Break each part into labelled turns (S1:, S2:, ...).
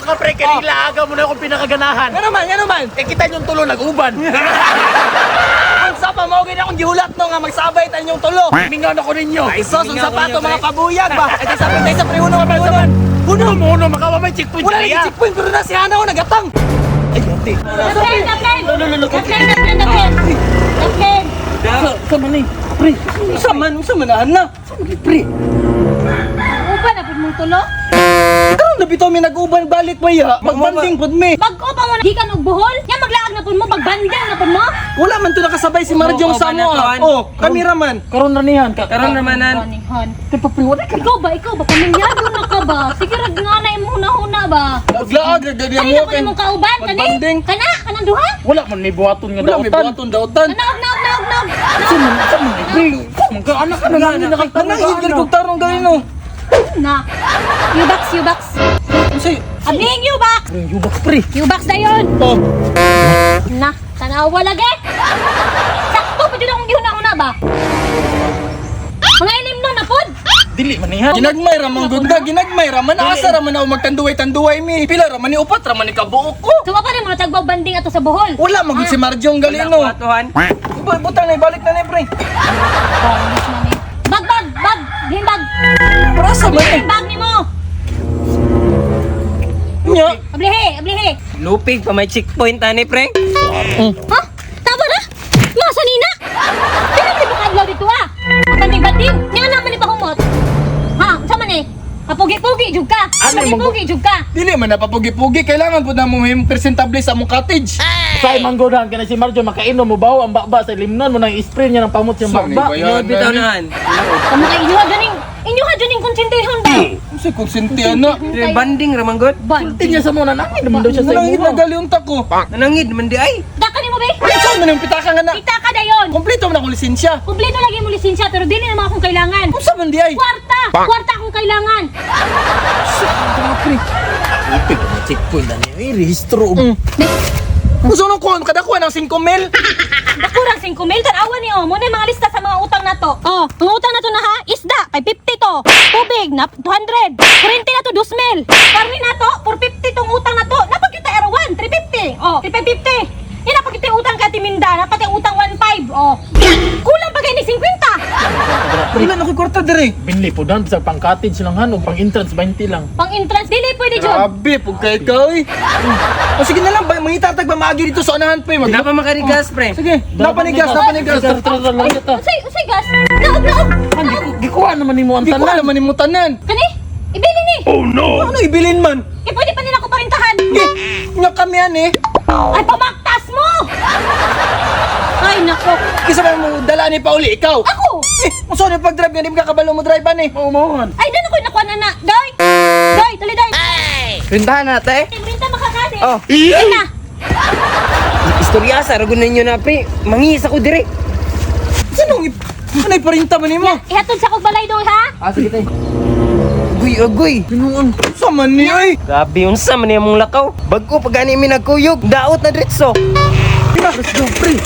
S1: ka, pre, kay ilaaga mo na akong pinakaganahan.
S2: Nga naman, nga naman.
S1: Eh kita yung tulo nag-uban.
S2: Unsa pa mao gid akong gihulat no nga magsabay ta inyong tulo.
S1: Mingaw na ko ninyo.
S2: Ay sos, unsa pa to
S3: Mingaw ko ninyo,
S2: mga
S3: pre.
S2: pabuyag ba? Ay sa tayo sa pre uno ka pre uno.
S1: Huno mo huno makawa may checkpoint
S2: Wala lagi
S1: kaya.
S2: checkpoint pero na si Hana ko nagatang.
S1: Ay, ate.
S4: Daplin, daplin! Daplin, daplin, daplin! Daplin!
S1: Sa man eh. Pre,
S2: Unsa man Hana?
S1: pre.
S4: Uban na pud mong tulo?
S2: Karon na bitaw mi nag-uban balik pa ya. Magbanding pud mi.
S4: Bag-o pa mo na gikan og Bohol? Nya maglaag na pud mo, magbanding na pud mo?
S2: Wala man to nakasabay si Marjong
S3: Oo,
S2: sa mo.
S3: uban na to,
S2: ah.
S3: Han.
S2: Oh, kameraman.
S1: Karon na niyan ka.
S3: Karon ramanan.
S4: Hon.
S1: Kay pa pre, wala ka.
S4: Ikaw ba pamilyado na ka ba? Sige rag nga na imong huna-huna ba?
S2: Naglaag gagadi
S4: Kanina
S2: mo
S4: pa nimong kauban kani?
S2: Magbanding.
S4: Kana kanang duha?
S1: Wala man may buhaton nga
S2: Wala may
S1: dautan.
S2: buhaton dautan.
S4: Kana og naog naog naog.
S1: Sa man, sa man eh, pre. Sa man ka anak ka na lang nakatang.
S2: Nanangid gid kog tarong gani no.
S4: Na. U-box, U-box.
S2: Unsay?
S4: Abling U-box.
S1: Yubak pre.
S4: U-box dayon.
S2: Oh,
S4: Na, tanawa lagi. Sakto pa jud akong gihuna-huna ba? Mga ilim no na pod.
S1: Dili man niya.
S2: ginagmay ra man gud ka, ginagmay ra man asa ra man ako magtanduway-tanduway mi. Pila ra man ni upat ra man ni kabuok ko.
S4: So pa rin mga tagbaw banding ato sa Bohol.
S2: Wala man gud si Marjong
S3: Wala
S2: gali no.
S3: ko ato, Han.
S2: Iba butang na ibalik na ni pre.
S4: Bonus man eh. Bag, bag, bag! Green bag!
S2: Prasa man eh.
S4: Green bag ni mo!
S2: Nya.
S4: Ablihe, ablihe!
S3: Lupig pa may checkpoint ani, pre.
S4: Ha? Tama na? Masa nina? Pila man mo kaadlaw dito ah? Banding-banding! Nga naman ni pahumot! Ha? Unsa man eh? Kapugi-pugi jud ka!
S1: Ano yung
S4: Kapugi-pugi jud ka!
S2: Dili man napapugi-pugi, kailangan pud na mo mahimong presentable sa among cottage.
S1: Sa manggodahan ka na si Marjo makainom mo bawo ang bakba sa limnon mo nang spray niya ng pamot siyang
S2: Sa ni
S1: bakba.
S2: ba yan?
S3: Tinuod bitaw na, Han.
S4: Kamo kay inyo juning inyo juning konsentihon ba?
S2: Unsay konsente ana?
S3: Pre, banding raman gud.
S4: Banding.
S1: Niya sa mo nanangin naman daw siya sa
S2: Nanangid
S1: imo.
S2: na gali unta ko.
S3: Nanangid man di ay.
S4: Daka nimo be?
S2: Unsa man yung pitaka nga na?
S4: Kita ka dayon.
S2: Kompleto man akong lisensya.
S4: Kumpleto lagi mo lisensya pero dili na mga akong kailangan.
S2: Unsa man di ay?
S4: Kwarta! Kwarta akong kailangan.
S1: Lupig pa may checkpoint na niya. Eh, rehistro.
S2: Unsa nang kuan kada kuan ang 5 mil?
S4: Dakurang 5 mil, tanawa ni oh. Muna yung mga lista sa mga utang na to. Oh, mga utang na to na ha, isda, 550 to. Tubig, na 200. Kurente na to, 2 mil. Karne na to, 450 tong utang na to. Napagkita era 1, 350. Oh, 350. Yan napagkita yung utang kay Timinda, napagkita yung utang 1.5. Oh. Kulang pa kayo ni 50.
S2: Wala na koy kwarta dire.
S1: Binli po dan sa pang cottage lang han o pang entrance 20 lang.
S4: Pang entrance, dili pwede jud.
S2: Grabe, pug kay ka oy. O sige na lang, ba, mangitatag ba maagi dito sa unahan pa eh.
S3: Wala pa makarigas, pre.
S2: Sige, napanigas, napanigas.
S1: Tara, tara, tara, lang kita.
S4: Usay, usay gas. Naog, naog. Naog.
S1: Gikuha naman nimo ang
S2: Di ko
S1: tanan.
S2: alam man mo tanan.
S4: Kani? Ibili ni.
S2: Ano ibilin man?
S4: Eh, pwede pa nila ko parintahan.
S2: Eh, nya kami yan eh.
S4: Ay, pamaktas mo! Ay, nako.
S2: Kisa man mo dala ni Pauli, ikaw.
S4: Ako!
S2: Eh, unsa ni pag-drive nga di mo kakabalo mo drive ani?
S1: Oo, mao han.
S4: Ay, doon ako nakuha na na. Doy! Doy, tuloy doy!
S3: Rintahan na, te.
S4: Rinta makakani.
S3: Oh.
S4: Ay na.
S3: Istorya sa ragon ninyo na, pre. Mangis ako dire.
S2: Sinong ano iparinta man nimo?
S4: Ihatod sa kog balay doy ha.
S3: Ah, sige, te. Agoy, agoy.
S2: Binuang sa man ni oy.
S3: Grabe unsa man imong lakaw. Bag-o pa gani mi nagkuyog. Daot na diretso.
S2: Let's go, pre.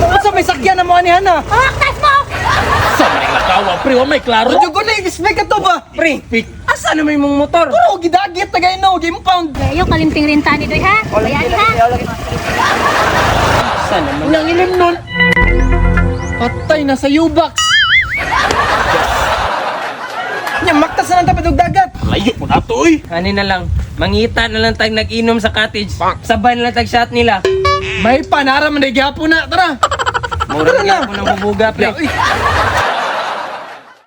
S2: Unsa may sakyan na mo ani hana?
S4: Pamaktas mo!
S1: Sa man ang lakawa pre, wa may klaro.
S2: Radyo ko na i-spec ato ba?
S3: Pre, asa na may imong motor?
S2: Pero gidagit tagay no, game pound.
S4: Ayaw kalimting rinta ni doy ha. Bayan ha.
S3: Asa naman?
S1: Nang ilim nun.
S2: Patay na sa U-box. Nya maktas na lang tapad og dagat.
S1: Layo po na to oy.
S3: Ani na lang. Mangita na lang tag nag-inom sa cottage. Sabay na lang tag shot nila.
S2: May panara man day gyapon na, tara.
S3: Mura
S2: Tara na.
S3: na ako ng bubuga, pre.
S2: Uy.